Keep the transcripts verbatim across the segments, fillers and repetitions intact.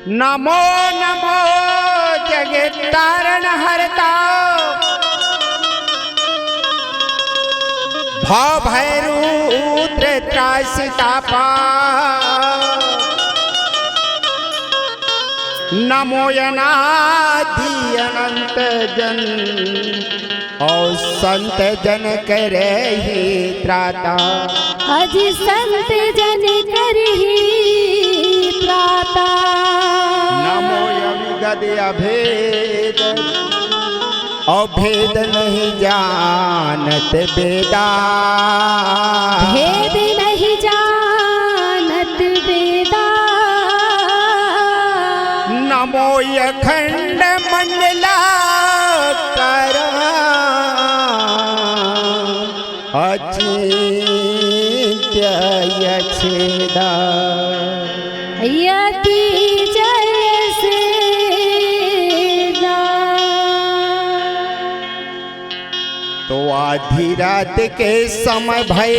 नमो नमो जगत तारण हरता, भव भैरू त्रासि तापा। नमो अनादि अनंत जन, अउ संत जन करही त्राता। अजी संत जन करही त्राता। नमो अविगद अभेद, अभेद नहीं जानत बेदा। भेद नहीं जानत बेदा। नमो अखंड मंडला करा, अचिंत्य अछेदा। यति जय सेदा। तो आधी रात के समय भय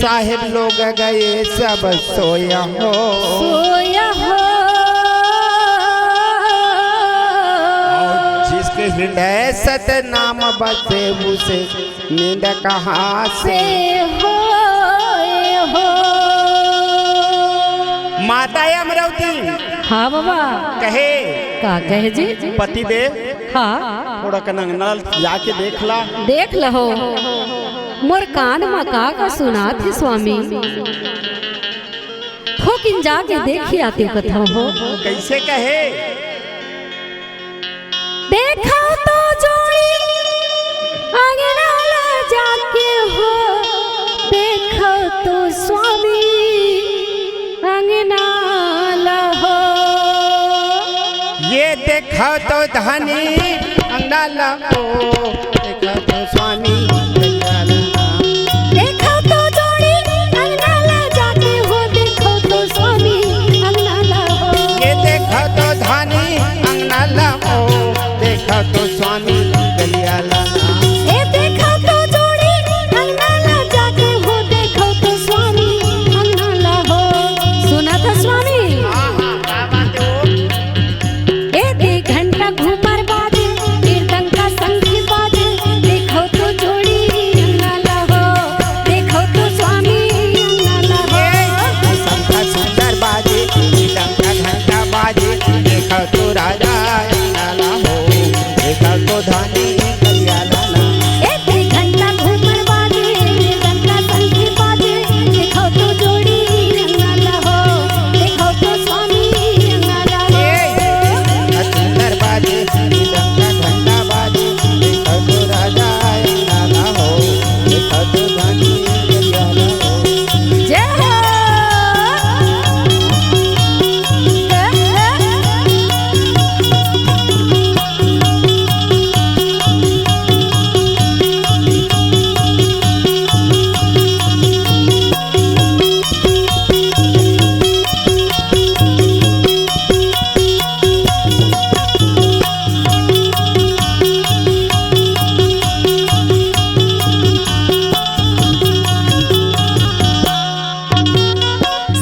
साहेब लोग गए सब सोया हो। सोया हो। अउ जिसके हृदय सतनाम बसे उसे नींद कहाँ से से होए हो। माता अमरौती। हाँ बाबा। कहे। का कहे जी? पति देव। हाँ। थोड़ा कन अंगना जाके देख ला। देख लहो। मोर कान म का का सुनात हे स्वामी। थोकिन जाके देखी आते कथव हो। कैसे कहे? देखव तो जोड़ी अंगना ला जाके हो, देखव तो स्वामी अंगना ला हो। ये देखव तो धनी अंगना ला हो, देखव तो स्वामी अंगना ला। देखव तो जोड़ी अंगना ला जाके हो, देखव तो स्वामी अंगना ला हो। ये देखव तो धनी अंगना ला हो, देखव तो स्वामी गलिया ला ना। ए देखव तो जोड़ी अंगना ला जाके हो, देखव तो स्वामी अंगना ला हो। सुनत ह स्वामी? हाँ, हाँ, का बात हे वो? ए दे घंटा घूमर बाजे, मृदंग का संग बाजे, देखव तो जोड़ी अंगना ला हो, देखव तो स्वामी अंगना ला हो। ए, शंख सुंदर बाजे, मृदंग का घंटा बाजे, देखव तो राजा अंगना ला हो, देखव तो धनी गलिया ला ना। ए दे घंटा घूमर बाजे, मृदंग का संग बाजे, देखव तो जोड़ी अंगना ला हो, देखव तो स्वामी अंगना ला हो। ए, सुंदर बाजे, डंका घंटा बाजे, देखव तो राजा अंगना ला हो, देखव तो धनी गलिया ला हो। जय हो।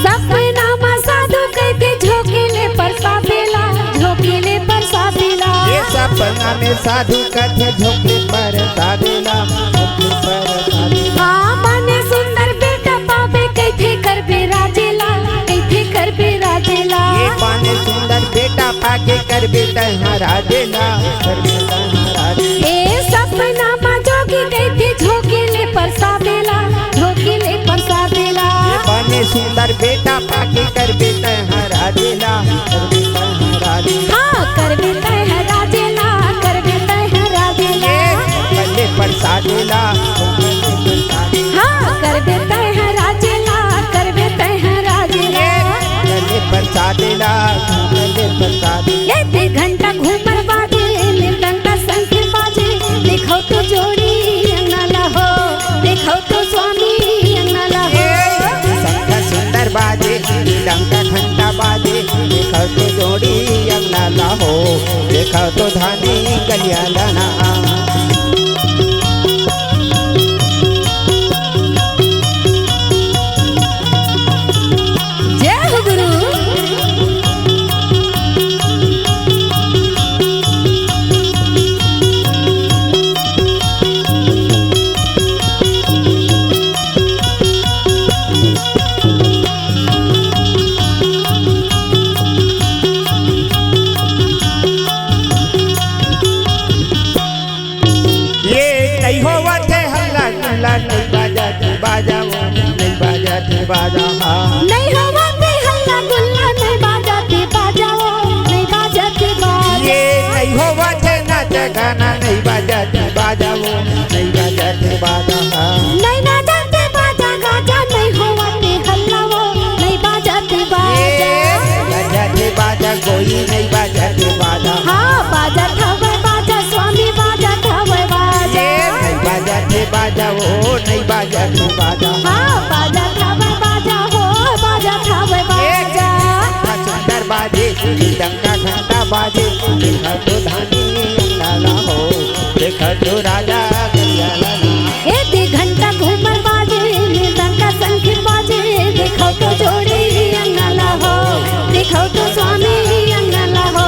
सपना म साधु कहिथे झोंके ले परसाद ला, झोंके ले परसाद ला। ये सपना में साधु कथे झोंके परसाद ला, झोंके परसाद ला। हाँ, बने सुंदर बेटा पाबे कहिथे करबे राजेला, कहिथे करबे राजेला। ये बने सुंदर बेटा पाके करबे तैं हा राजेला, करबे तैं हा राजेला। ए सपना म जोगी कहिथे झोंके ले परसाद ला, झोंके ले परसाद ला। ये बने सुंदर बेटा पाके करबे तैं हा राजेला, करबे तैं हा राजेला। हाँ, करबे तैं हा राजेला, करबे तैं हा राजेला। ये बने परसाद ला, हाँ, करबे तैं हा राजेला, करबे तैं हा राजेला। ये बने परसाद ला, बने परसाद। ये दे घंटा घूमर बाजे, मृदंग का संग बाजे, देखव तो जोड़ी अंगना ला हो, देखव तो स्वामी अंगना ला हो। ए, शंख सुंदर बाजे, डंका घंटा बाजे, देखव तो जोड़ी अंगना ला हो, देखव तो धनी गलिया ला ना। जय हो गुरु। ला नइ बाजत बाजा वो, नइ बाजत बाजा, हाँ। नइ होवत हल्ला गुल्ला, नइ बाजत बाजा वो, नइ बाजत बाजा। ये नइ होवत नाच गाना, नइ बाजत बाजा वो, नइ बाजत बाजा, हाँ। नइ बाजत बाजा गाजा, नइ होवत हल्ला वो, नइ बाजत बाजा। ये नइ बाजत बाजा, गोई नइ बाजत बाजा। हाँ, बाजत हवय बाजा, स्वामी बाजत हवय बाजा। ये नइ बाजत बाजा, ओ नइ बाजत बाजा। हाँ, बाजत हवय बाजा, हो बाजत हवय बाजा। सुंदर बाजे, डंका घंटा बाजे, देखा तो धानी अंगना हो, देखा तो राजा गरिया लाला। ए दे घंटा घूमर बाजे, डंका शंख बाजे, देखा तो जोड़ी अंगना हो, देखा तो स्वामी अंगना हो,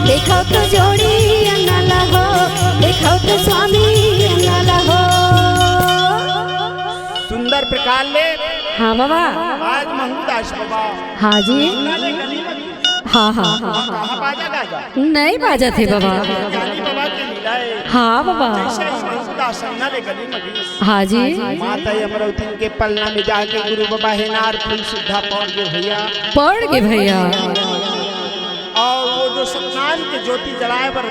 देखा तो जोड़ी अंगना हो, देखा तो स्वामी अंगना हो। सुंदर प्रकार ले। हाँ बाबा। आज महमूदास बाबा। हाँ जी। सुना ले गली में। हाँ, हाँ, हाँ, हाँ। कहाँ बाजा गाजा? नइ बाजत हे बाबा। जानी बाबा के लीला हे। हाँ बाबा। जइसे ही महमूदास सुना ले गली में। हाँ जी। माता अमरौतिन के पलना में जाके गुरु बाबा हे नार फूल सुद्धा पड़ गे भइया। पड़ गे भइया। अउ वो जो सतनाम के ज्योति जलाए बर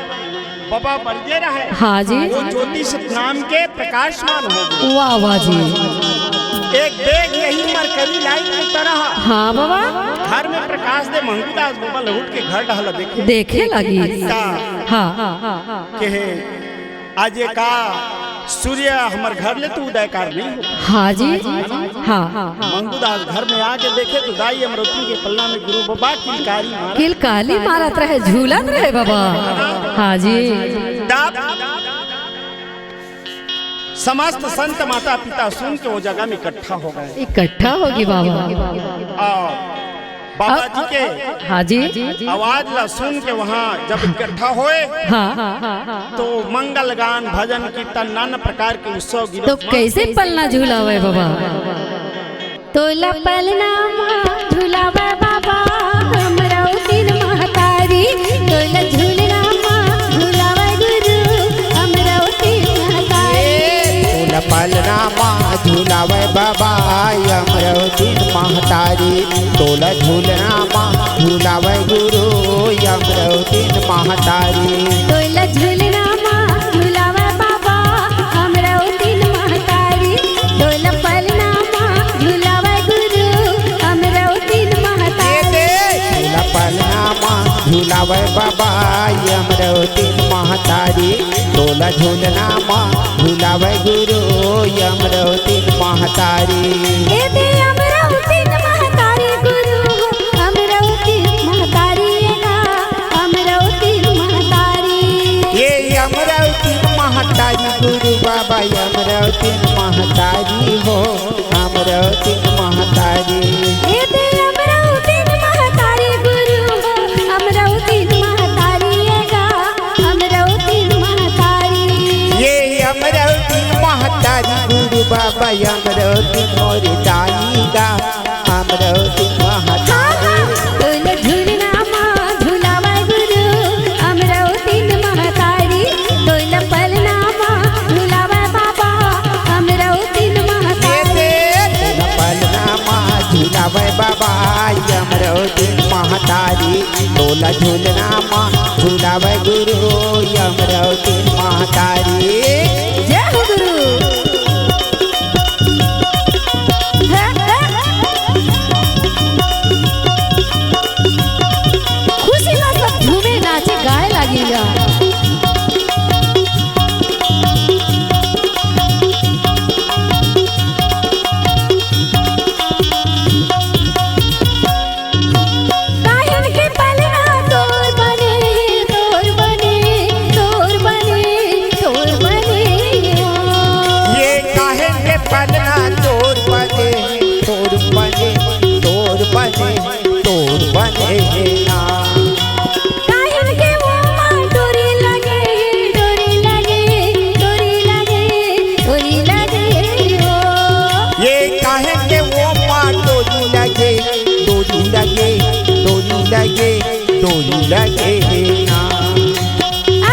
बाबा बरजे रहे। हाँ जी। वो ज्योति सतनाम के प्रकाशमान हो गे। वाह, वाह जी। एक बेग यही मरकरी लाइट की तरह हाँ बाबा। घर में प्रकाश दे। महमूदास बाबा लहुट के घर डहला देखे। देखे लगी। ता हाँ। के हे, आज ये का सूर्य हमर घर ले तो उदयकार नइ हो। हाँ जी। हाँ। महमूदास घर में आके देखे तो दाई अमरौतिन के पलना में गुरु बाबा किलकारी मारत। किलकारी मारत रहे, झूलत रहे बाबा। हाँ जी। तब समस्त संत माता पिता सुन के वो जगह में इकट्ठा हो गए। इकट्ठा हो गे बाबा। अउ बाबा जी के हाँ जी। आवाज ला सुन के वहाँ जब इकट्ठा होए, हाँ। तो मंगल गान, भजन, कीर्तन, नाना प्रकार के उत्सव गिरो। तो कइसे पलना झुलावय बाबा? तोला पलना मा झुलावय बाबा, अमरौतिन महतारी। तोला झुलना मा झुलावय गुरु, अमरौतिन महतारी। तोला पलना मा झुलावय बाबा, अमरौतिन महतारी। तोला झुलना मा झुलावय गुरु, अमरौतिन महतारी। तोला झुलना मा झुलावय बाबा, अमरौतिन महतारी। तोला पलना मा झुलावय गुरु, अमरौतिन महतारी। तोला पलना मा झुलावय बाबा, अमरौतिन महतारी। तोला झुलना मा झुलावय गुरु, अमरौतिन महतारी। ए दे अमरौतिन महतारी गुरु, अमरौतिन महतारी ए गा, अमरौतिन महतारी। ए अमरौतिन महतारी गुरु बाबा, अमरौतिन महतारी हो, अमरौतिन महतारी। ए दे अमरौतिन महतारी गुरु हो, अमरौतिन महतारी ए गा, अमरौतिन महतारी। ए अमरौतिन महतारी गुरु बाबा, अमरौतिन मोर दाई गा, अमरौतिन महतारी। हाँ, हाँ। तोला झुलना मा झुलावय गुरु, अमरौतिन महतारी। तोला पलना मा झुलावय बाबा, अमरौतिन महतारी। ए दे तोला पलना मा झुलावय बाबा, अमरौतिन महतारी। तोला झुलना मा झुलावय गुरु, अमरौतिन महतारी। जय हो गुरु। खुशी ला सब झूमे, नाचे, गाए लागे गा। काहेन के पलना तोर बने, तोर बने, तोर बने, तोर बने। ये काहेन के पलना तोर बने, तोर बने, तोर बने, तोर बने हे ना। काहेन के वो माँ डोरी लगे, डोरी लगे, डोरी लगे, डोरी लगे ओ। ये काहेन के वो माँ डोरी लगे, डोरी लगे, डोरी लगे, डोरी लगे हे ना।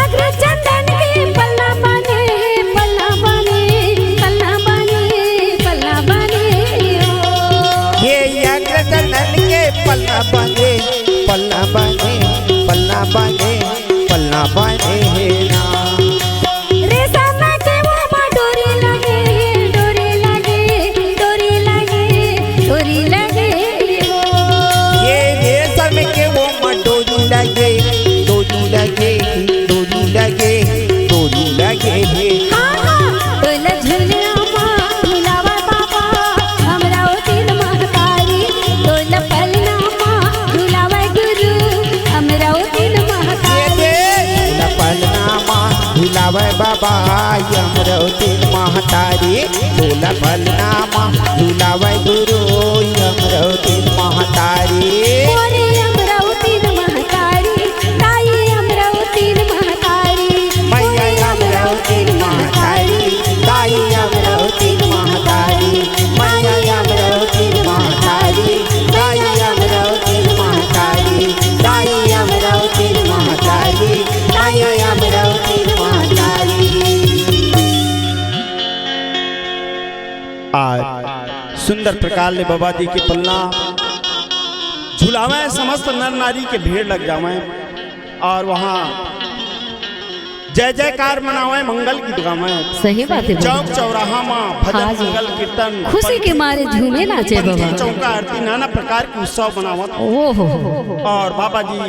अग्र चंदन के पलना बने, पलना बने, पलना बने, पाय अमरौतिन महतारी, बोला भलना मा झुलावय गुरु अमरौतिन महतारी। मोरे अमरौतिन महतारी, ताई अमरौतिन महतारी। मैया अमरौतिन महतारी, ताई अमरौतिन महतारी। मैया अमरौतिन महतारी, ताई अमरौतिन महतारी। ताई अमरौतिन महतारी, मैया अमरौतिन महतारी। आज सुंदर प्रकार ले बाबा जी के पलना झुलावय, समस्त नर नारी के भीड़ लग जावय और वहाँ जय जयकार मनावय, मंगल गीत गावय। सही बात है बाबा। चौक चौराहा मा भजन, हाँ जी। मंगल कीर्तन, खुशी के मारे झूमे नाचे पंथी बाबा। चौका आरती, नाना प्रकार के उत्सव मनावत ओहो। और बाबा जी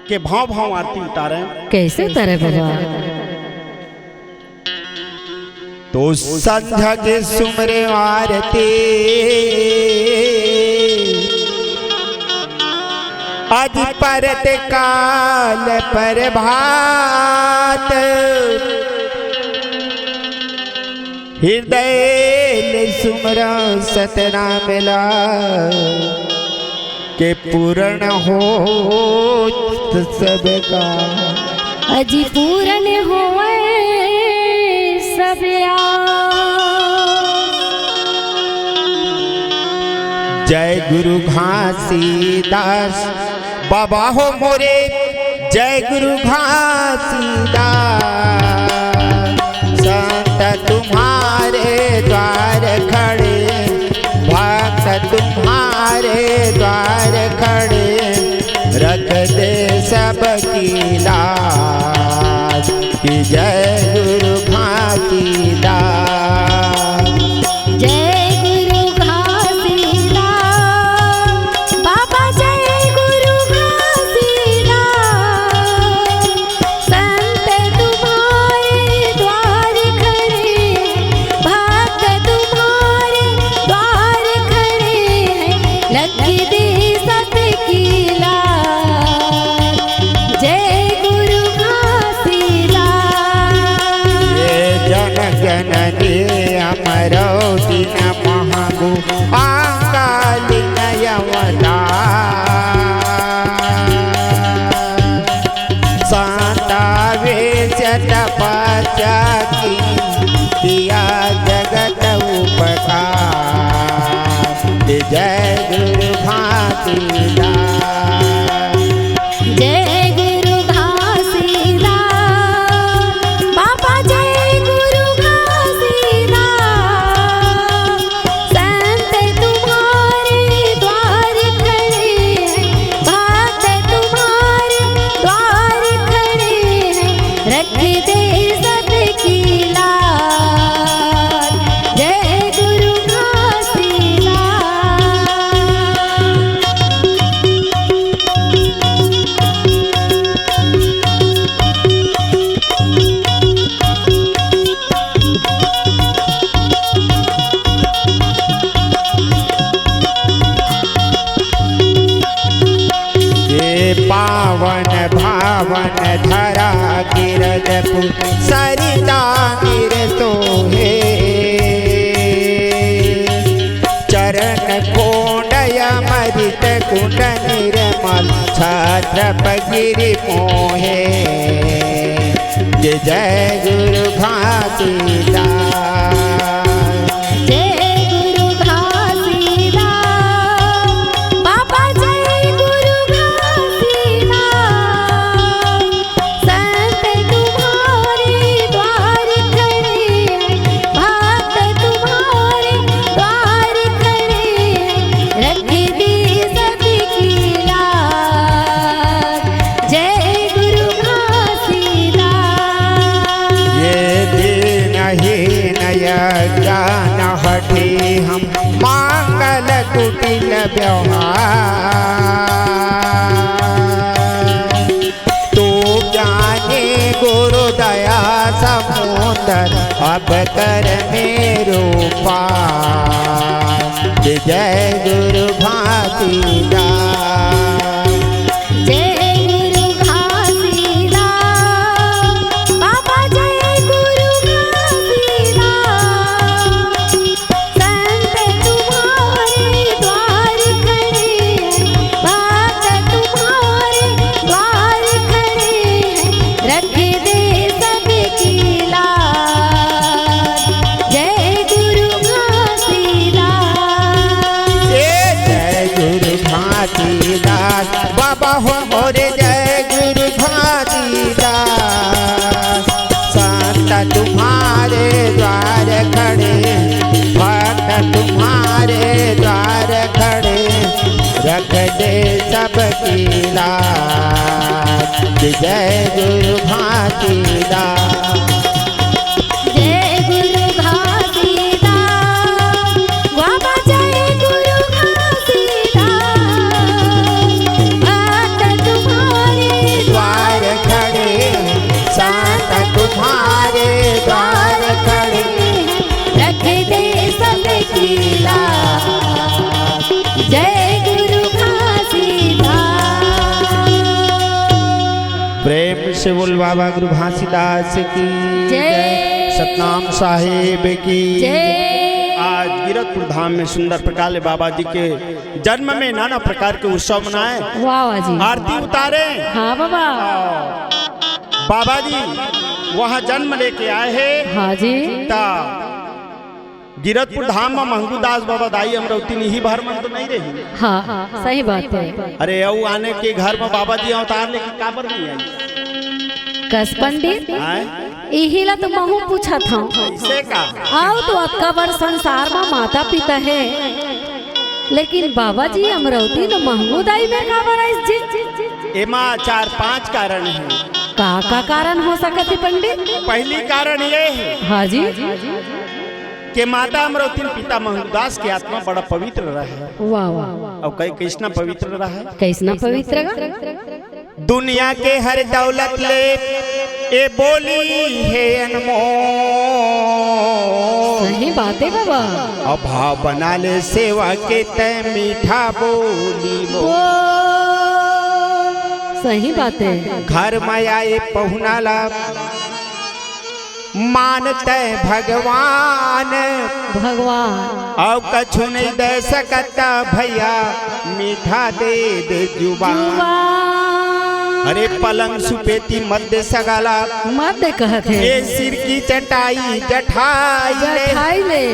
के भाव भाव आरती उतारे। कैसे उतारे बाबा? तो संझा के सुमरे आरती, आज परत काल प्रभात, हृदय ले सुमरा सतनाम ला, के पूर्ण हो सब का। अजी पूर्ण होवय सब आस। जय गुरु घासीदास बाबा हो मोरे, जय गुरु घासीदास। संत तुम्हारे द्वार खड़े, भक्त तुम्हारे द्वार खड़े, रख दे सबकी लाज। कि जय गुरु घासीदास। जय गुरु घासीदास, बाबा जय गुरु घासीदास। संत तुम्हारे द्वार खड़े, भक्त तुम्हारे द्वार खड़े हैं, रख दे सबकी लाज। जय गुरु घासीदास। ये जन जननी अमरौतिन महगु आकालिन अवतार। संतावेश तपस्या की किया जगत उपकार। जय गुरु घासीदास। जय गुरु घासीदास, बाबा जय गुरु घासीदास। संत तुम्हारे द्वार खड़े हैं, भक्त तुम्हारे द्वार खड़े हैं, रख दे सबकी लाज। जय गुरु घासीदास। ये पावन भावन धरा गिरजपुर सरिता निरतोहे। चरण कोंड अमृत कुंड निर्मल छत्र पगिरि मोहे। जय जय गुरु घासीदास। जय गुरु घासीदास, बाबा जय गुरु घासीदास। संत तुम्हारे द्वार खड़े हैं, भक्त तुम्हारे द्वार खड़े हैं, रख दे सबकी लाज। जय गुरु घासीदास। ये दीनहीन अज्ञान हठी हम मंगल कुटिल व्यवहार। तू ज्ञानी गुरु दया समुद्र अब कर मेरो पार। जय गुरु घासीदास। जय गुरु घासीदास, बाबा घासीदास, जय गुरु घासीदास। जय गुरु घासीदास, बाबा जय गुरु घासीदास। भक्त तुम्हारे द्वार खड़े हैं, संत तुम्हारे द्वार खड़े हैं, रख दे सबकी लाज। जय गुरु घासीदास। प्रेम से बोल बाबा गुरु घासीदास की जय। जय। सतनाम साहेब की जय। आज गिरतपुर धाम में सुंदर प्रकार ले बाबा जी के जन्म में नाना प्रकार के उत्सव मनाए, वाह, वाह जी। आरती उतारे। हाँ बाबा। बाबा जी वहाँ जन्म लेके आए हैं। हाँ जी। ता गिरतपुर धाम में महंगू दास बाबा दाई अमरौती इही भर मन तो नहीं रही। हाँ, सही बात है। अरे, अउ आने के घर में बाबा जी अवतार लेके काबर नहीं आई? कस पंडित, आय? इही ला तो महू पूछत हूँ। कैसे का? आओ तो अतका बड़ संसार में माता पिता है, लेकिन बाबा जी अमरौती तो महंगू दाई में काबर आइस जी? एमा चार पांच कारण है। का का कारण हो सकत है पंडित? पहली कारण ये है हाँ जी। कि माता अमरौती पिता महंगू दास के आत्मा बड़ा पवित्र रहे। वाह, वाह। अउ कई कैसना पवित्र रहे? कैसना पवित्र गा? दुनिया के हर दौलत ले ए बोली हे अनमोल। सही बात है बाबा। अभाव बना ले सेवा के तय मीठा बोली मोर। बोल। सही बात है। घर में आए पहुना ला मानते भगवान। भगवान। अउ कछु नहीं दे सकता भैया, मीठा दे दे जुबान। जुबान। अरे पलंग सुपेती मत दे सगाला। मत दे कहत है। ये सिर की चटाई जठाई ले। जठाई ले।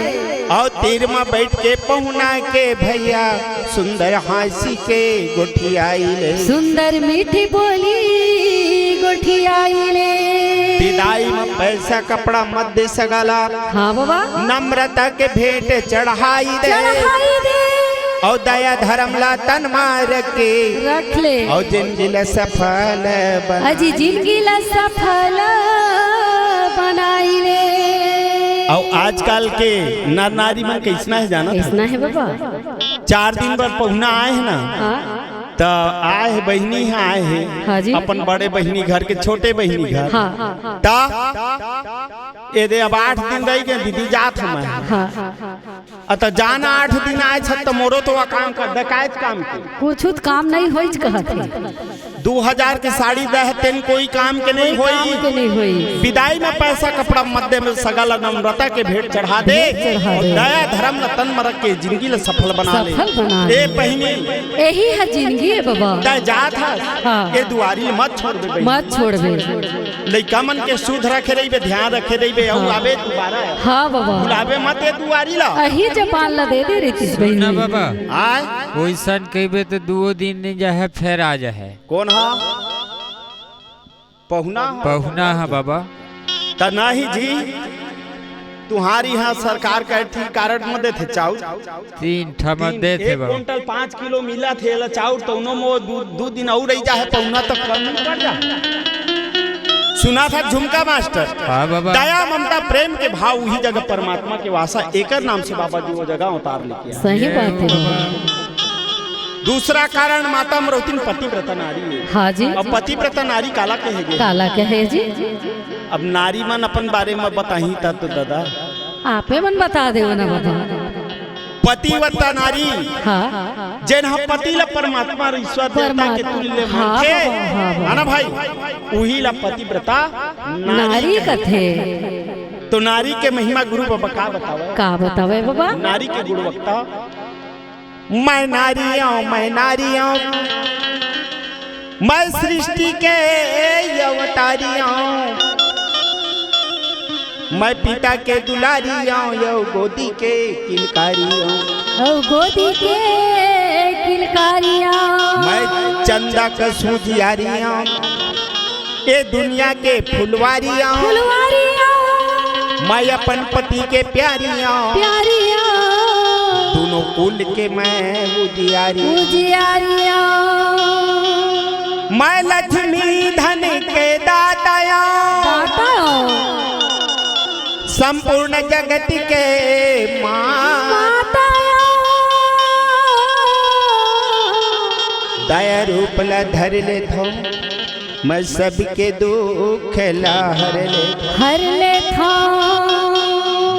अउ तीर में बैठ के पहुना के भैया, सुंदर हाँसी के गोठियाई ले। सुंदर मीठी बोली गोठियाई ले। विदाई में पैसा कपड़ा मत दे सगाला। हाँ बाबा। नम्रता के भेंट चढ़ाई दे। चढ़ाई दे। अउ दया धर्म ला तन मार के। रख ले। अउ जिंदगी ला सफल बना। अजी जिंदगी ला सफल बनाई ले। अउ आजकल के नर नारी मन कैसना है जानत है? कैसना है बाबा? चार दिन बर पहुना आए है ना, हाँ। त आए है, बहिनी ह आए है, हाँ जी। अपन बड़े बहिनी घर के छोटे बहिनी घर। हाँ। त ए दे अब आठ दिन रह गए, दीदी जात हम। हाँ। अ त जाना आठ दिन आए छ त मोरो तो काम कर, डकायत काम के। कुछ तो काम नहीं होइच कहत है। दू हजार के साड़ी दे है, तेन कोई काम के नहीं कोई काम होई। के नहीं होई। विदाई में पैसा कपड़ा मत दे, में सगाला नम्रता के भेंट चढ़ा दे। भेंट चढ़ा दे। दया धर्म ला तन मरक के जिंदगी ला सफल बना ले। सफल बना ए ले। बहिनी। यही है जिंदगी है बाबा। तय जात हस। हाँ। ए दुआरी मत छोड़बे बहिनी। मत छोड़बे। लइका मन के सुध रखे रहिबे, ध्यान रखे रहिबे, अउ हाँ। आबे दुबारा। हाँ बाबा। भुलाबे मत ए दुआरी ला। अही जपान ला दे दे रितिस बहिनी। ना बाबा। आय? ओइसन कहिबे तो दुओ दिन नहीं जाहे, फेर आ जाहे। कौन हा? पहुना ह? पहुना ह बाबा। त नहीं जी, तुहार इहाँ सरकार का एक ठी कारड म देथे चाउर। तीन ठा म तीन, देथे एक बाबा। कुंटल पाँच किलो मिलत हे, एला चाउर तउनो मो दू, दू दिन अउ रहि जाहे, पहुना तक कम नहीं पड़ जाहे। सुना था झुमका मास्टर। हाँ बाबा। दया ममता प्रेम के भाव उही जगह परमात्मा के वासा, एकर नाम से बाबा जी वो जगह अवतार लेके आए। सही बात है बाबा। दूसरा कारण माता अमरौतिन पतिव्रता नारी हे। हाँ जी। अब पतिव्रता नारी काला कहे गे? काला कहे जी? अब नारी मन अपन बारे म बताही त तो दादा। आपे मन बता देव ना बाबा। पतिव्रता नारी, हाँ। जेन ह पति ल परमात्मा अउ ईश्वर देवता के परमात्मा। तुल्य हाँ मानथे, बाबा, हाँ बाबा। है ना भाई? उही ल पतिव्रता नारी नारी कथे। कथे। तो नारी के महिमा गुरु बाबा का बतावे? का बतावे बाबा? नारी के गुणवत्ता मैं नारी हूँ, मैं नारी हूँ, मैं सृष्टि के अवतारी हूँ। मैं पिता के दुलारी हूँ, यो गोदी के किलकारी हूँ। ओ गोदी के किलकारी हूँ। मैं चंदा का सूझियारी हूँ। ए दुनिया के फुलवारी आओ। फुलवारी आओ। मैं अपन पति के प्यारी आओ। प्यारी आओ। तू दोनों कुल के मैं उजियारी। उजियारिया। मैं लक्ष्मी धन के दाताया। दाताया। संपूर्ण जगत के माँ। माताया। दया रूप ला धर लेथों। मैं सबके दुख ला हर ले। हर लेथों।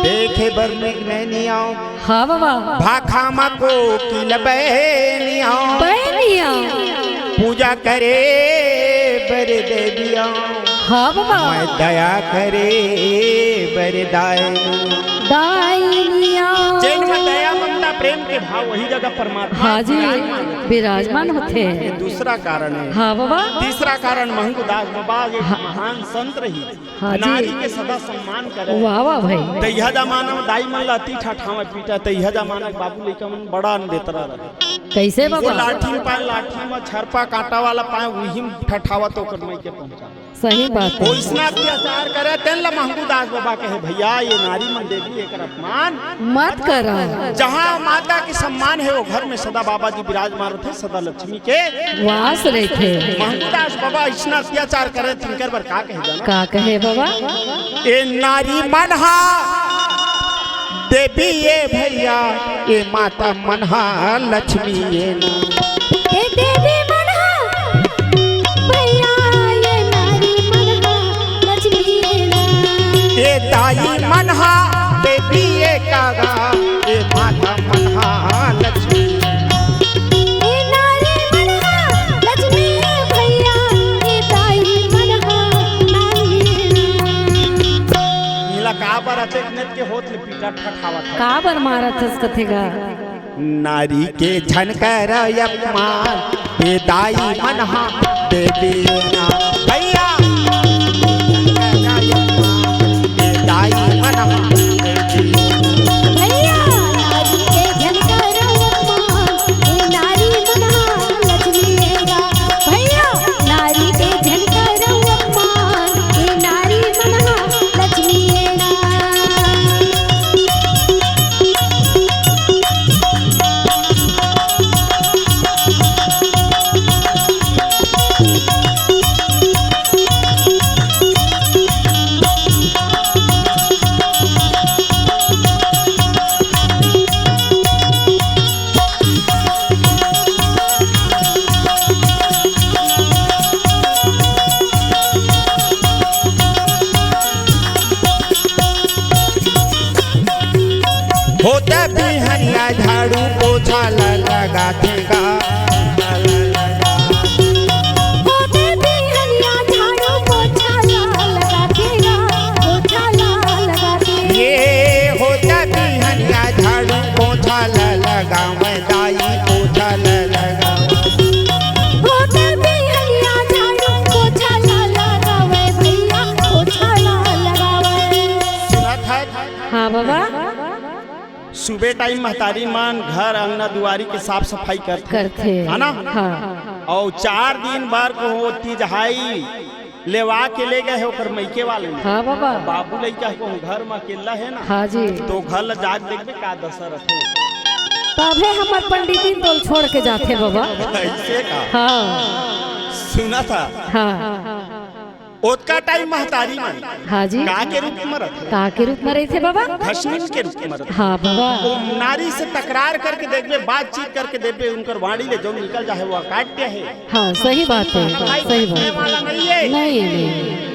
देखे बर मृग नैनियाओ। हाँ बाबा। भाखा मा कोकिल बहनियाओ। बहनियाओ। पूजा करे बर देवियाओ। हाँ बाबा। मैं दया करे बर दायनी। दायनियाओ। जेन में दया, ममता, प्रेम के भाव, वही जगह परमात्मा हाँ जी, विराजमान विराजमान होथे। ये दूसरा कारण है। हाँ बाबा। तीसरा कारण महंगू दास बाबा एक हाँ। महान संत रही। हाँ जी। नारी के सदा सम्मान करे। वाह, वाह भाई। त इहा जमाना में दाई मन ला अति ठठावा पीटा, त इहा जमाना के बाबू लइका मन बड़ा अनदेतरा रहे। कइसे वो बाबा? लाठी में पाए, लाठी में छरपा कांटा वाला पाए, उही में ठठावा तो ओकर मइके पहुंचा। सही बात है। ओइसना अत्याचार करे, तेन ला महंगू दास बाबा कहे, "भैया, ये नारी मन देवी, एकर अपमान मत करा।" जहाँ माता के सम्मान है, वो घर में सदा बाबा जी विराजमान रहिथे, सदा लक्ष्मी के वास रहिथे। महंगू दास बाबा अइसना अत्याचार करे, तिनकर बर का कहे जाना? का कहे बाबा? ए नारी मन हा देवी ए भैया, ए माता मन हा लक्ष्मी ए ना। ए देवी मन हा भैया, ए नारी मन हा लक्ष्मी ए ना। ए दाई मन हा देवी ए कागा, ए माता मन हा लक्ष्मी। ए नारी मन हा लक्ष्मी ए भैया, ए दाई मन हा नारी ए ना। नीला का बर अतेक नेत के होत ले पीटा ठठावत हे। का बर मारत हस कथे गा? नारी के झन कर अपमान, ए दाई मन हा देवी ना। भैया, ए दाई मन हा देवी। भैया, नारी के झन कर अपमान, ए नारी मन हा लक्ष्मी ए गा। भैया, नारी के झन कर अपमान, ए नारी मन हा लक्ष्मी ए ना। होत बिहनिया झाड़ू पोछा ल लगाथे गा। होत बिहनिया झाड़ू पोछा ल लगाथे गा, पोछा ल लगाथे। ये होत बिहनिया झाड़ू पोछा ल लगावय दाई, पोछा ल लगावय। होत बिहनिया झाड़ू पोछा ल लगावय भैया, पोछा ल लगावय। सुनत हस? हाँ बाबा। सुबह टाइम महतारी मन घर अंगना दुआरी के साफ सफाई करथे, करथे। है ना? हाँ। अउ चार दिन बर को तीजहाई लेवा के ले गए हे ओकर मइके वाले मन। हाँ बाबा। बाबू लइका कहूँ घर म अकेल्ला हे ना। हाँ जी। तो घर ल जाके देखबे का दशा रथे। तभे हमर पंडितिन तोल छोड़ के जाथे बाबा। अइसे का? हाँ। सुनत हस? हाँ। ओतका टाइम महतारी मन हाँ जी। का के रूप म रथे? का के रूप म रहिथे बाबा? घसनिन के रूप म रथे। हाँ बाबा। ओ नारी से तकरार करके देखबे, बातचीत करके देखबे, उनकर वाणी ले जउन निकल जाहे, वो अकाट्य हे। हाँ, सही बात हे, सही बात हे। वाला नहीं हे। नहीं, नहीं।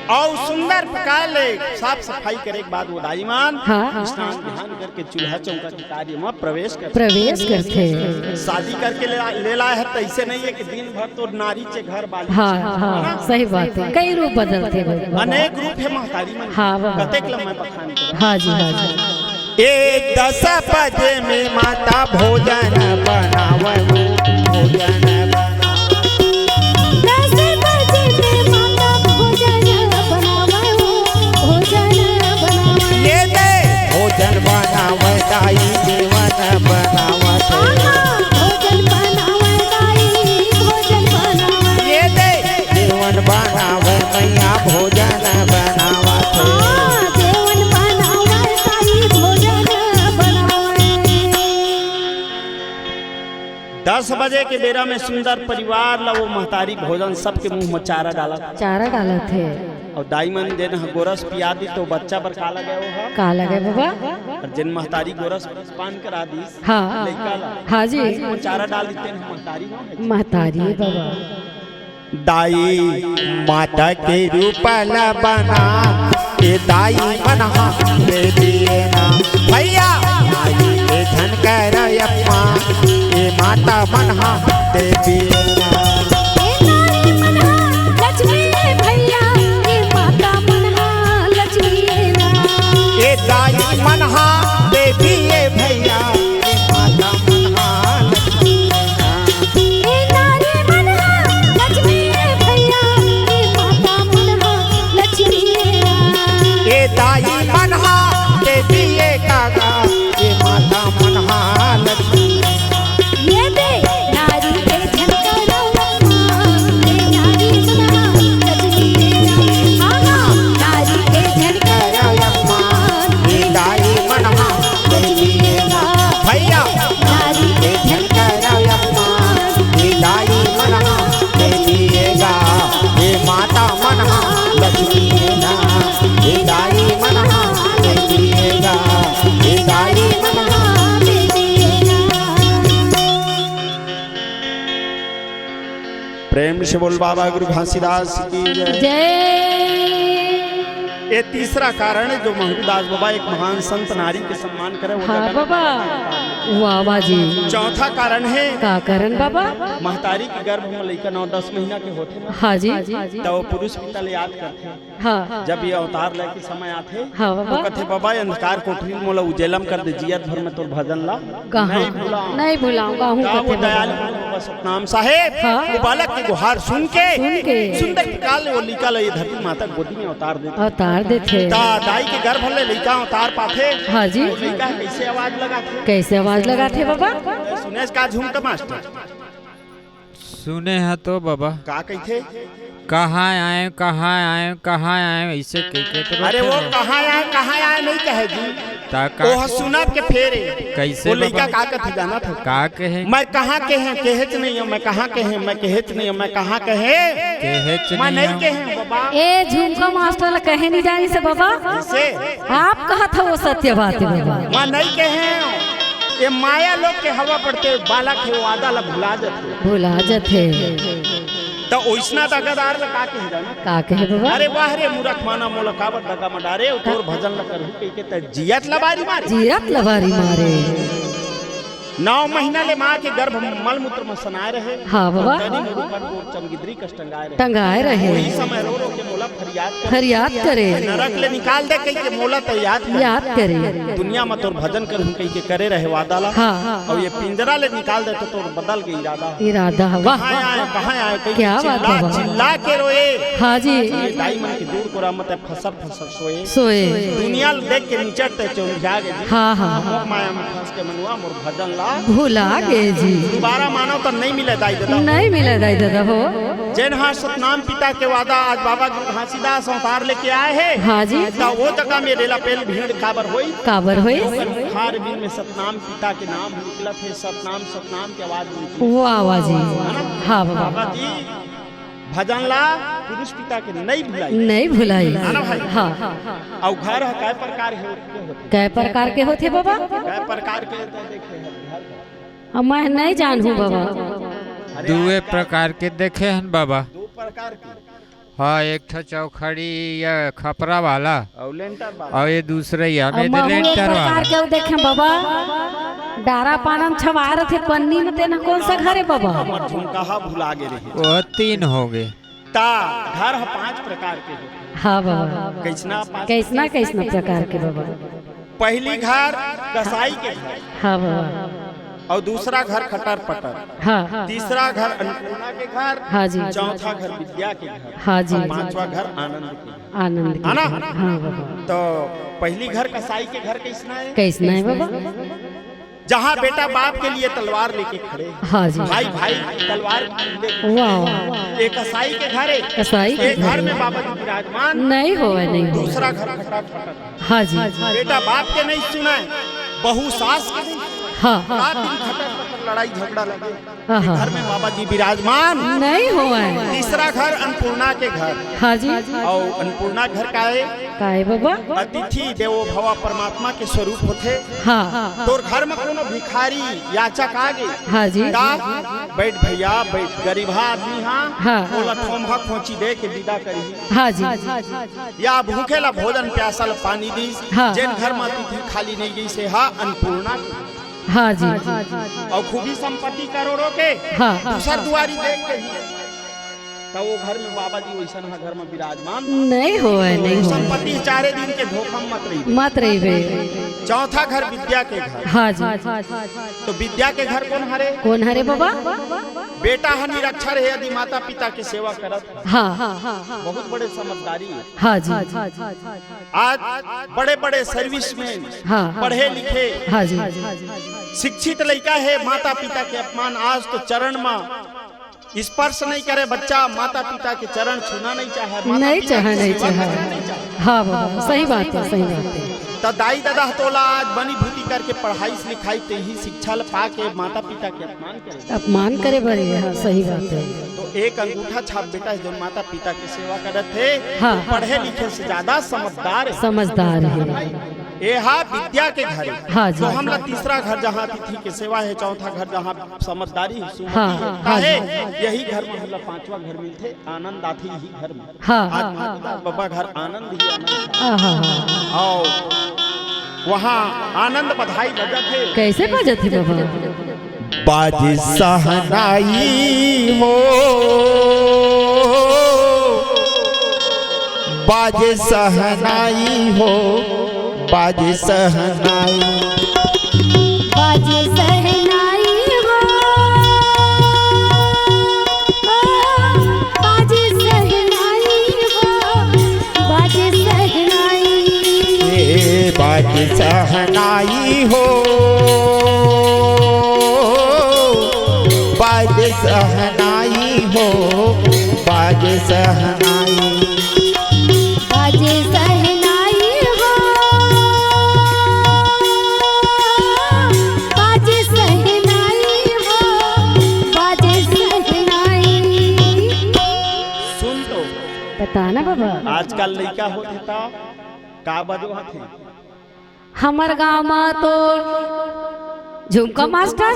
अउ सुंदर प्रकार ले साफ सफाई करे के बाद वो दाई मन हाँ। स्नान ध्यान करके चूल्हा चौका के कार्य म प्रवेश करथे। प्रवेश करथे। शादी करके ले, ले लाए हे, त अइसे नहीं हे कि दिन भर तोर नारी चे घर बाली हाँ, चे, हाँ, है ना? सही बात हे। कई रूप बदलथे भाई। अनेक रूप हे महतारी मन। हाँ, बाबा। कतेक ल मैं बखान करंव। हाँ जी, हाँ जी। ए दस बजे में माता भोजन बनावय हो, भोजन बनावय। दस बजे में माता भोजन बनावय हो, भोजन बनावय। ये दे भोजन बनावय दाई, जेवन बनावत हे। हाँ, हाँ, भोजन बनावय दाई, भोजन बनावय। ये दे जेवन बनावय मइया, भोजन बनावत हे। हाँ, जेवन बनावय दाई, भोजन बनावय। दस बजे के बेरा में सुंदर परिवार ला वो महतारी भोजन, सबके मुंह में चारा डालत। चारा डालत हे। अउ दाई मन जेन ह गोरस पिया दी, तो बच्चा बर का लगे वो ह? का लगे बाबा? अउ जेन महतारी गोरस पान करा दीस, हाँ। लइका ला। हाँ जी। वो चारा डाल देते हैं महतारी, वो है। महतारी बाबा। दाई माता के रूप ला बना, ए दाई मन हा दे दिए ना। भैया, दाई के झन कर अपमान, ए माता मन हा दे दिए ना। ए नारी मन हा लक्ष्मी ए भैया, ए माता मन हा लक्ष्मी ए ना। ए दाई मन हा देवी ए भैया, ए माता मन हा लक्ष्मी ए ना। ए नारी मन हा लक्ष्मी ए भैया, ए माता मन हा लक्ष्मी ए ना। ए दाई मन हा देवी ए काका, ए माता मन हा लक्ष्मी ए ना। ये दे नारी के झनकरवा, ये नारी सुना लक्ष्मी तेरा। हाँ, हाँ, नारी के झनकरवा, ये दाई मन हा लक्ष्मी तेरा। भैया, नारी के झनकरवा, ये दाई मन हा लक्ष्मी तेरा। ये माता मन हा लक्ष्मी तेरा। ये दाई मन हा लक्ष्मी तेरा। ये दाई मन हा लक्ष्मी तेरा। प्रेम से बोल बाबा गुरु घासीदास की जय। जय। ये तीसरा कारण है जो महंगूदास बाबा एक महान संत नारी के सम्मान करे, वो हाँ जगह बाबा। वाह, वाह जी। चौथा कारण है का कारण बाबा? महतारी के गर्भ में लइका नौ दस महीना के होथे ना, हाँ जी। तो पुरुष पिता ले याद करथे। हाँ। जब ये अवतार लेके समय आथे, हाँ, बाबा। तो कथे, "बाबा, ये अंधकार कोठरी मोला उजेलम कर दे, जियत भर में तोर भजन ला कहाँ? नहीं भुलाऊं।" नहीं भुलाऊं, कहूँ का कथे वो बाबा। दयालु बाबा सतनाम साहेब, हाँ। वो बालक के गुहार सुन के, सुन के। सुंदर प्रकार ले वो लइका ला ये धरती माता गोदी में अवतार देथे। अवतार देथे। ता दाई के गर्भ ले लइका अवतार पाथे। हाँ जी। वो लइका कैसे आवाज लगाथे? कैसे आवाज लगाथे बाबा? सुनेस का झुमका मास्टर? सुने ह तो बाबा। का कहिथे? कहाँ आए, कहाँ आए, कहाँ आए, ऐसे कह के तो अरे वो कहाँ आए, कहाँ आए नहीं कहे जी। ता का ओह सुनब के फेरे। कैसे वो लइका बाबा? का कथे जानत हे? का कहे? मैं कहाँ के हैं, कहेच नहीं हूँ, मैं कहाँ के हैं, मैं कहेच नहीं हूँ, मैं कहाँ के हैं? कहेच मैं नहीं नहीं हूँ। कहे हूँ बाबा। ए झुमका मास्टर ला कहे नहीं जानी से बाबा। कैसे? आप कहत हो वो सत्य बात है बाबा। मैं नहीं कहे हूँ। ये माया लोग के हवा पड़ते बालक हे, वो आदा ला भुला जाथे। भुला जाथे। त ओइसना दगादार ला का कहे जाना? का कहे बाबा? अरे वाह रे मूरख माना मोला काबर दगा म डारे, अउ तोर भजन ला करहूं कहिके त जियत लबारी मारे। जियत लबारी मारे। नौ महीना ले माँ के गर्भ म मलमूत्र म सनाए रहे। हाँ बाबा। तरी मुड़ी पर गोर चमगिदरी कस टंगाए रहे। टंगाए रहे। ओही समय रो रो के मोला फरियाद करे। फरियाद करे। नरक ले निकाल दे कहिके मोला त याद करे। याद करे। दुनिया म तोर भजन करहूं कहिके करे रहे वादा ला। हाँ। अउ ये पिंजरा ले निकाल दे तो तोर बदल के इरादा। इरादा, वाह। कहाँ आए, कहाँ आए, कहीं क्या बात है, चिल्ला, वाह। चिल्ला के रोए। हाँ जी। ये दाई मन के दूर कोरा मत फसर फसर सोए। सोए। दुनिया ल देख के निचट ते चौंधिया गे जी। हाँ, हाँ, हाँ। मोह माया में फंस के मनुआ मोर भजन ला। भुला गे जी। दोबारा मानव त नहीं मिले दाई ददा। नहीं मिले दाई ददा हो। जेन हा सतनाम पिता के वादा आज बाबा गुरु घासीदास अवतार लेके आए हे। हाँ जी। त वो जगह में रेला पेल भीड़ काबर होई? काबर होई? हर दिन में सतनाम पिता के नाम निकलत हे, सतनाम, सतनाम के आवाज निकलत हे। वाह, वाह जी। है ना? हाँ, बाबा। बाबा जी, भजन ला पुरुष पिता के नहीं भुलाई। नहीं भुलाई। है ना भाई? हाँ। अउ घर ह कै प्रकार के होथे? कै प्रकार के होथे बाबा? कै प्रकार के तो देखे हैं घर। अब मैं नहीं जानहूँ बाबा। अरे दुए आज का प्रकार के देखे हन बाबा। दो प्रकार के। हाँ, एक ठो चौखड़ी या खपरा वाला। अउ लेंटर वाला। अउ ये दूसरे या अब में महूँ एक लेंटर प्रकार वाला। के अउ देखे बाबा, डारा पाना म छवाए रथे पन्नी म, तेना कौन सा घर हे बाबा? हमर झुमका हा भुला गे रहे। वो तीन हो गए। ता घर ह पांच प्रकार के होथे। हाँ बाबा। कैसना पांच कैसना, कैसना प्रकार के बाबा? पहली घर कसाई के घर। हाँ बाबा। अउ दूसरा घर खटर पटर। हाँ। तीसरा घर अन्नपूर्णा के घर। हाँ जी। चौथा घर विद्या के घर। हाँ जी। पांचवा घर आनंद के घर। आनंद के है ना? घर। हाँ बाबा। तो पहली घर कसाई के घर कैसना हे? कैसना हे बाबा? जहाँ बेटा बाप के लिए तलवार लेके खड़े। हाँ जी। भाई भाई तलवार लेके वाह, वाह। एक कसाई के घर हे। कसाई के एक घर घर में हे। बाबा जी विराजमान। नहीं होवे, नहीं होवे। दूसरा घर खटर पटर। हाँ जी। बेटा बाप के नहीं सुनाए, बहू सास के नहीं सुनाए। हाँ। रात दिन खटर पटर लड़ाई झगड़ा लगे। हाँ, हाँ, घर में हाँ। बाबा जी विराजमान। नहीं होवय। तीसरा घर अन्नपूर्णा के घर। हाँ जी। अउ अन्नपूर्णा घर का हे? का हे बाबा? अतिथि देवो भव परमात्मा के स्वरूप होथे। हाँ। तोर घर में कोनो भिखारी याचक आ गे। हाँ जी। ता बैठ भैया, बैठ, गरीबहा आदमी हा, हाँ। ओला ठोमहा खोंची दे के विदा करही। हाँ जी। या भूखे ला भोजन, प्यासा ला पानी दीस। हाँ। जेन घर में अतिथि खाली नहीं गई से हा अन्नपूर्णा। हाँ जी। अउ खूबी संपत्ति करोड़ों के, हाँ। दूसर दुआरी देख के ही, त वो घर में बाबा जी वैसन हा घर में विराजमान। नहीं होवय, नहीं होवय। संपत्ति चारे दिन के धोखा में मत रहिबे। मत रहिबे। चौथा घर विद्या के घर। हाँ जी। तो विद्या के घर कोन हरे? कोन हरे बाबा? बेटा हा निरक्षर हे, यदि माता पिता के सेवा करत हे। हाँ। बहुत बड़े समझदारी हे। हाँ जी। आज बड़े बड़े सर्विसमैन, हाँ। पढ़े लिखे, हाँ जी। शिक्षित लइका हे, माता पिता के अपमान, आज तो चरण में स्पर्श नहीं करे बच्चा, माता पिता के चरण छूना नहीं चाहे, माता नहीं पिता चाहे, की नहीं सेवा चाहे। करना नहीं चाहे। हाँ बाबा, सही बात हे, सही बात हे। त दाई ददा तोला आज बनी भूती करके पढ़ाई से लिखाई, ते ही शिक्षा ल पाके माता पिता के अपमान करे। अपमान करे बरे, हाँ, सही बात हे। तो एक अंगूठा छाप बेटा हे, जो माता पिता की सेवा करत हे, हाँ। पढ़े लिखे से ज्यादा समझदार हे। समझदार हे। ये हा विद्या के घर हे। हाँ जी। तो हमला तीसरा घर जहाँ अतिथि के सेवा हे, चौथा घर जहाँ समझदारी हे, सुमति हाँ, हे, हाँ, काहे? हाँ। यही घर में हमला पांचवा घर मिलथे, आनंद आथे यही घर में। हाँ। आज महादेव बाबा घर आनंद ही आनंद। हाँ, हाँ, हाँ। अउ वहाँ आनंद बधाई बजत हे। कैसे बजत हे बाबा? बाजे सहनाई हो, बाजे सहनाई हो, बाजे सहनाई। बाजे सहनाई हो, बाजे सहनाई हो, बाजे सहनाई। ए बाजे सहनाई हो, बाजे सहनाई हो, बाजे सहनाई। बाजे सहनाई हो, बाजे सहनाई हो, बाजे सहनाई। सुन तो। बता ना बाबा। आजकल लइका होथे त का बजवाथे? हमर गांव म तो झुमका मास्टर,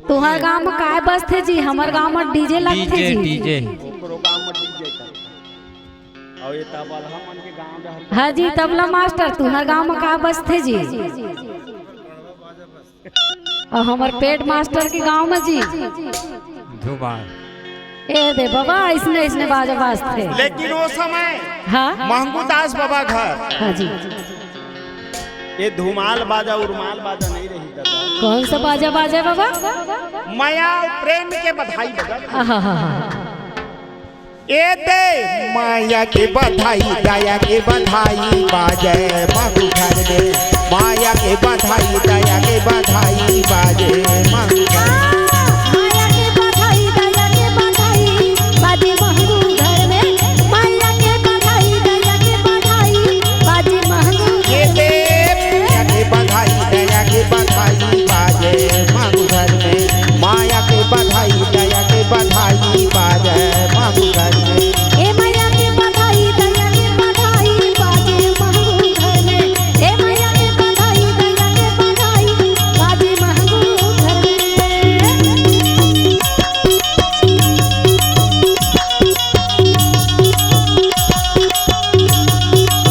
तुंहर गांव म काय बजथे जी? हमर गांव म डीजे लगथे जी। डीजे। ओकरो गांव म डीजे का। अउ ये तबला मन के गांव डहर। हाँ जी, तबला मास्टर, तुंहर गांव म का बजथे जी? अउ हमर पेट मास्टर के गांव म जी। धुमाल। ए दे बाबा, अइसने, अइसने बाजा बाजथे। लेकिन वो समय हाँ? महंगू दास बाबा घर। हाँ जी। ये धुमाल बाजा, उरमाल बाजा नहीं रही दादा। कौन सा बाजा बाजे बाबा? मया अउ प्रेम के बधाई बजा। आहाहाहा। ए दे मया के बधाई, दया के बधाई बाजे महू घर में। मया के बधाई, दया के बधाई बाजे महू घर में। मया के बधाई, दया के बधाई बाजे महू घर में। मया के बधाई, दया के बधाई बाजे महू घर में। ए दे मया के बधाई, दया के बधाई बाजे महू घर में। मया के बधाई, दया के बधाई बाजे महू घर में। ए मया के बधाई, दया के बधाई बाजे महू घर में। ए मया के बधाई, दया के बधाई बाजे महू घर में।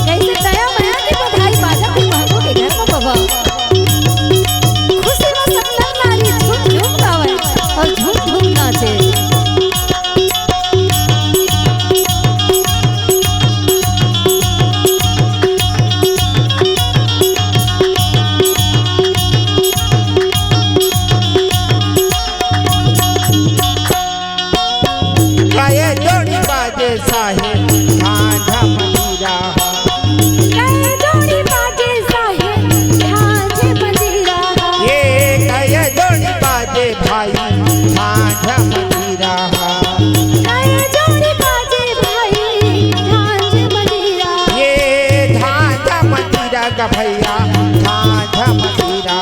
कैसे दया मया के बधाई बाजत हे महू के घर म बाबा। खुशी म सब नर नारी झूम झूम गावय अउ झूम झूम नाचे। कई जोड़ी बाजे साहेब झांझ मंजीरा। कई जोड़ी बाजे साहेब झांझ मंजीरा। ए कई जोड़ी बाजे भाई झांझ मंजीरा। कई जोड़ी बाजे भाई झांझ मंजीरा। ए झांझ मंजीरा का भैया झांझ मंजीरा।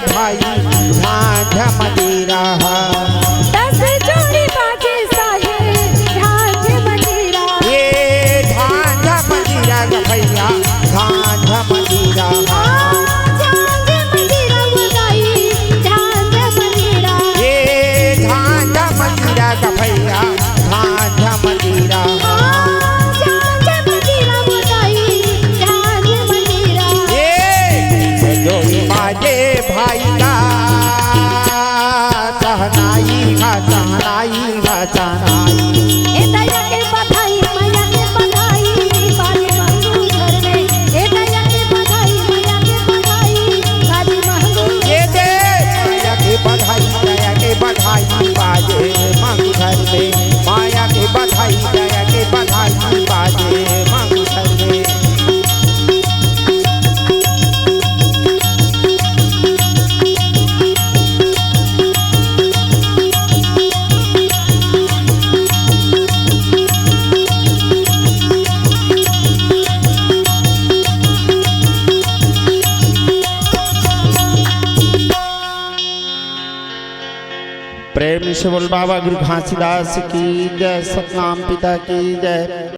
भाई झांझ मंजीरा हा। दस जोड़ी बाजे साहेब झांझ मंजीरा। ये झांझ मंजीरा गा भैया झांझ मंजीरा हा। हाँ, झांझ मंजीरा वो दाई, झांझ मंजीरा। ये झांझ मंजीरा गा भैया झांझ मंजीरा हा। हाँ, झांझ मंजीरा वो दाई, झांझ मंजीरा। ये जोड़ी बाजे भाई का सहनाई हा, सहनाई हा, सहनाई। ए दया के बधाई, मया के बधाई, बाजे मंगू घर में। ए दया के बधाई, मया के बधाई, बाजे मंगू। ये दे मया के बधाई, दया के बधाई, बाजे मंगू घर में। माया के बधाई, दया के बधाई, बाजे मंगू घर में। प्रेम से बोल बाबा गुरु घासीदास की जय, सतनाम पिता की जय।